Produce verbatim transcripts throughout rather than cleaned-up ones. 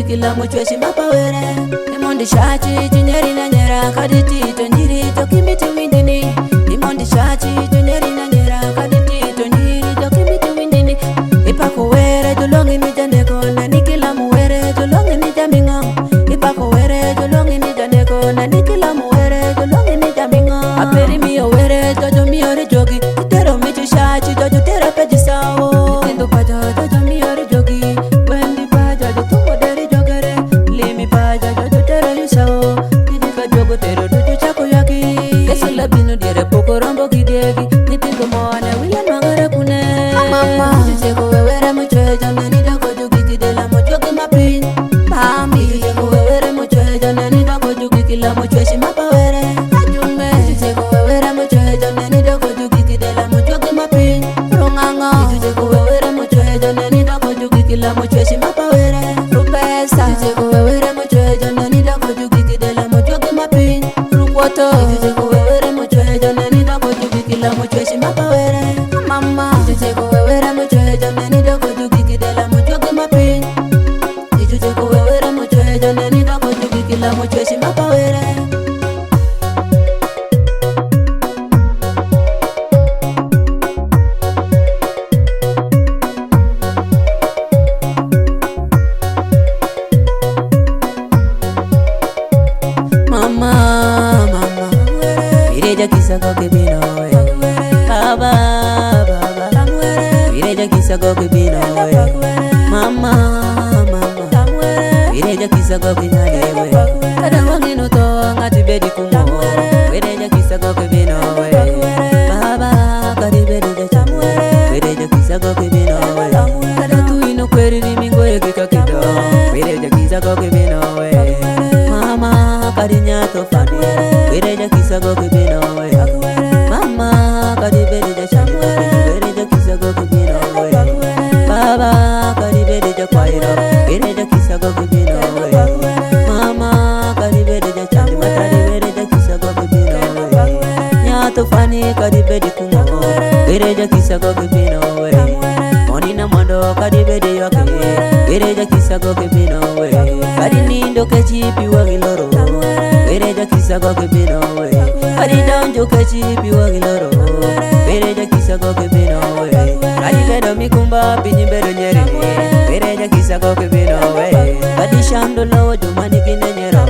Kila muchweshi mapawere. Imondi shachi, chinyeri na nyera, kaditi to nyiri to kimiti windini. Imondi shachi, chinyeri na nyera, kaditi to nyiri to kimiti windini. Ipako were, jolongi ni janeko, nani kila muwere, jolongi ni jamingo. Ipako were, jolongi ni janeko, nani kila muwere, jolongi ni jamingo. Aperi miyo were, jojo miyo ri jogi. Itero michu shachi, jojo tera peji sawo. Itindo paja, jojo miyo ri jogi. Wendi paja, jojo tumo deri jogere. Limi paja, jojo tera yusawo. Tiji ka jogo tero, jojo chako yaki. Kesi labino diere poko rombo kidegi. Nitingo mone, wile magare kune. Mama, tiji cheko wewere muchwe, jandeni dako jugi kidela muchwe kimapin. Mami, tiji cheko wewere muchwe, jandeni dako jugi kila muchwe shimapawere. Ajume, tiji cheko wewere muchwe, jandeni dako jugi kidela muchwe kimapin. Runganga, tiji cheko wewere muchwe, jandeni dako jugi kila muchwe shimapawere. Rupesa, tiji cheko wewere muchwe, jandeni dako jugi kidela muchwe kimapin. Rukwoto, tiji cheko wewere muchwe, jandeni dako jugi kila muchwe shimapawere. Mama, tiji cheko wewere muchwe, jandeni dako jugi kidela muchwe kimapin. Tiji cheko wewere muchwe, jandeni dako jugi kila muchwe shimapawere. Mama, mama, wireja kisa go kibino we. Baba, baba, wireja kisa go kibino we. Mama, mama, wireja kisa go kinale we. Kada wangino to ngati bedi kumo. Wireja kisa go kibino we. Baba, kadi bedi ja chamu we. Wireja kisa go kibino we. Kada tu ino kweri ni mingo ye kika kido. Wireja kisa go kibino we. Mama, kadi nyato fani. Wireja kisa go kibino we. Mama, kadi bedi ja chamu we. Wireja kisa go kibino we. Baba, kadi bedi ja kwairo. Wireja kisa go kibino we. Mama, kadi bedi ja chandi matari. Wireja kisa go kibino we. Nyato fani kadi bedi kumo. Wireja kisa go kibino we. Moni na mondo kadi bedi yoke. Wireja kisa go kibino we. Kadi nindo kechi piwa giloro. Wireja kisa go kibino we. Kadi donjo kechi piwa giloro. Wireja kisa go kibino we. Kadi bedo mikumba pinyi bedo nyeri. Wireja kisa go kibino we. Kadi shando lo jumani kine nyero.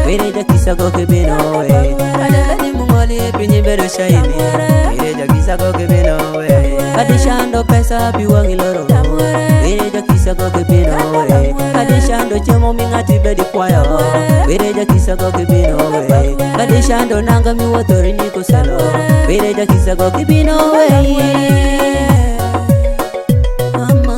Wireja kisa go kibino we. Kadi bedi mungoli pinyi bedo shaini. Wireja kisa go kibino we. Kadi shando pesa piwa giloro. Wireja kisa go kibino we. Kadi shando chemo mingati bedi kwayo. Wireja kisa go kibino we. Kadi shando nanga mi wotori ni kuselo. Wireja kisa go kibino we. Mama.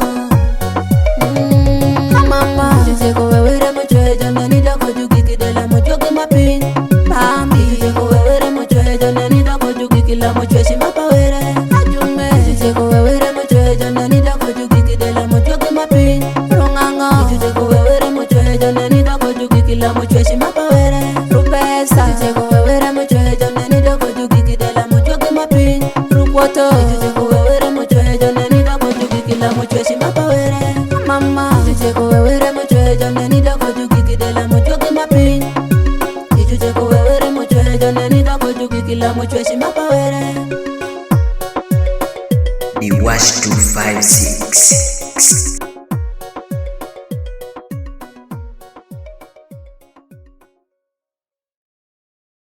Mm, mama. Tiji cheko wewere muchwe, jandeni dako jugi kidela muchwe kimapin. Mami, tiji cheko wewere muchwe, jandeni dako jugi kila muchwe shimapawere. Ajume, tiji cheko wewere muchwe, jandeni dako jugi kidela muchwe kimapin. Runganga, tiji cheko wewere muchwe, jandeni dako jugi kila muchwe shimapawere. Rupesa, tiji cheko wewere muchwe, jandeni dako jugi kidela muchwe kimapin. Rukwoto, tiji cheko wewere muchwe, jandeni dako jugi kila muchwe shimapawere. Mama, tiji cheko wewere muchwe, jandeni dako jugi kidela muchwe kimapin. Tiji cheko wewere muchwe, jandeni dako jugi kila muchwe shimapawere. The Wash two five six.